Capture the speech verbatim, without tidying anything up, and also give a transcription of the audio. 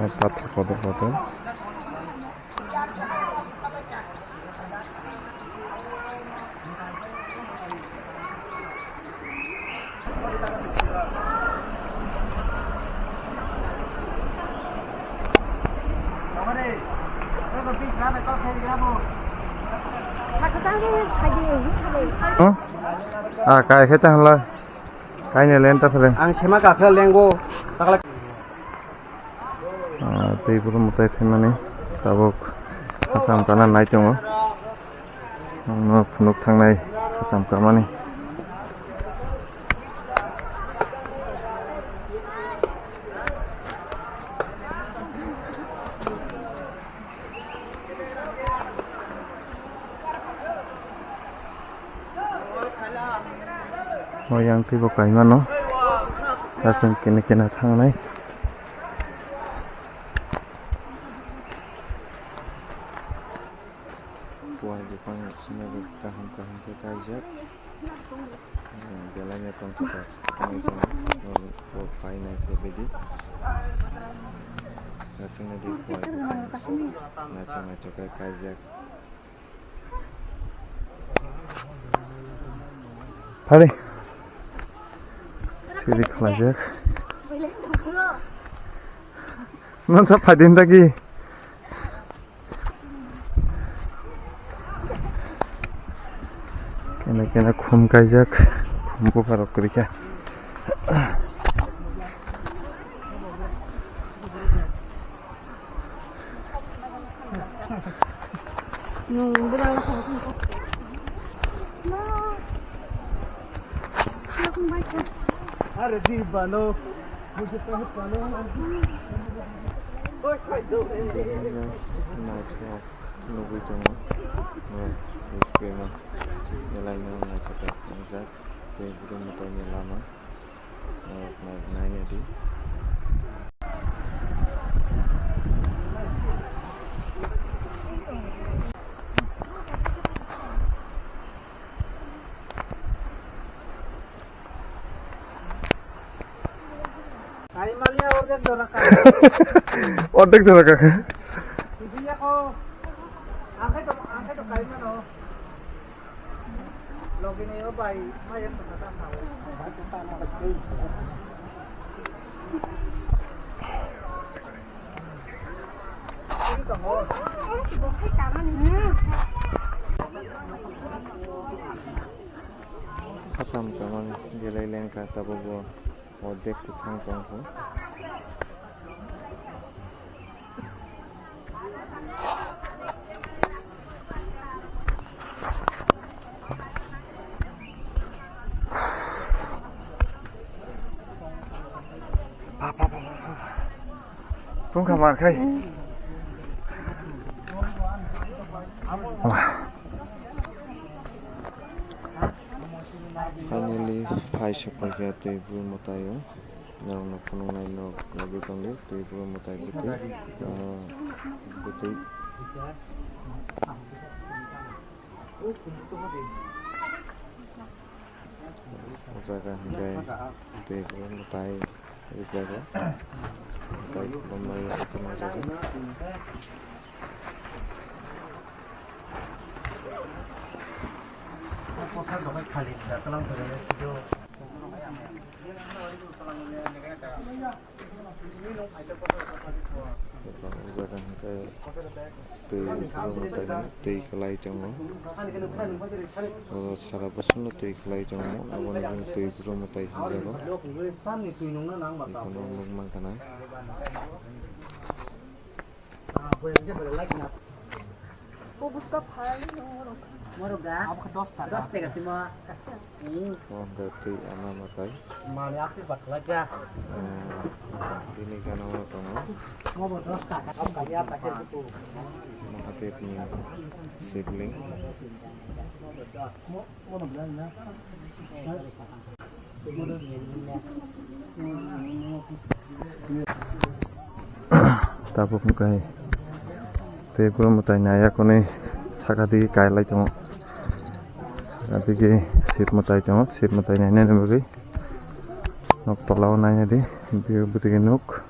Pathor kotor kotor. Huh? Ah, kai khe ta hwnla. Kaine lenta phre. Ang sema kakhe lenggo. Takla. Ah, tei buru mwtai phaimani tabuk khacham kana nai tongo. Ang no phunuk thangnai khacham kamani. O yang twi bo kaimano. Kasing kene kene thangnai. Puai bupang swnwi kaham kaham khe kaijak. Belai no tongthok tongwi tongo. Norok bo phai nai khe bidi. Aswk nai di puai bupang naithok naithok khe kaijak. Phari. Siri khlaijak. Nonsa phaidin dagi. Kene kene khum kaijak. Khum bupharok kwrwikha. Nung bwrang. Are di balo. Naithok nugwi tongo. Belai no naithotok wngjak tei bwrwi mwtai ni lama. Naina di. Ordek jora kha. Khacham kamani belai lengkha tabukbo. Ordek se thang tongkho. Tungkha mar khai. Finally, phai se paikha tei bwrwi mwtaio. Norokno phunuknai nok lagwi tongdi, tei bwrwi mwtai bwtwi, ah, bwtwi. O jaga hinkhe tei bwrwi mwtai rijak o. Mwtai kwbangma rijak o jaga. Twi bwrwi mwtai, twi kwlai tongo. Oro sara bwswkno twi kwlai tongo, aboni bagwi twi bwrwi mwtai hinjago. Ikono nukmankha na. Bo bwska phalwi nw oro. Oro ga? Abo khe dos taka. Dos taka simo. Hmm. Oro ga twi ama mwtai. Mani aswk ba khlai kha. Eh, bini gana o tongo. Abo dos taka. Abo kaliya ta khe buku. Mahadev ni sibling. Mo-, mo no belai na. Tabuk wngkha tei bwrwi mwtai naiya kwnwi saka digi kailai tongo. Saka digi sip mwtai tongo, sip mwtai nainani bagwi nok tola o naina di, bwdigi nuk.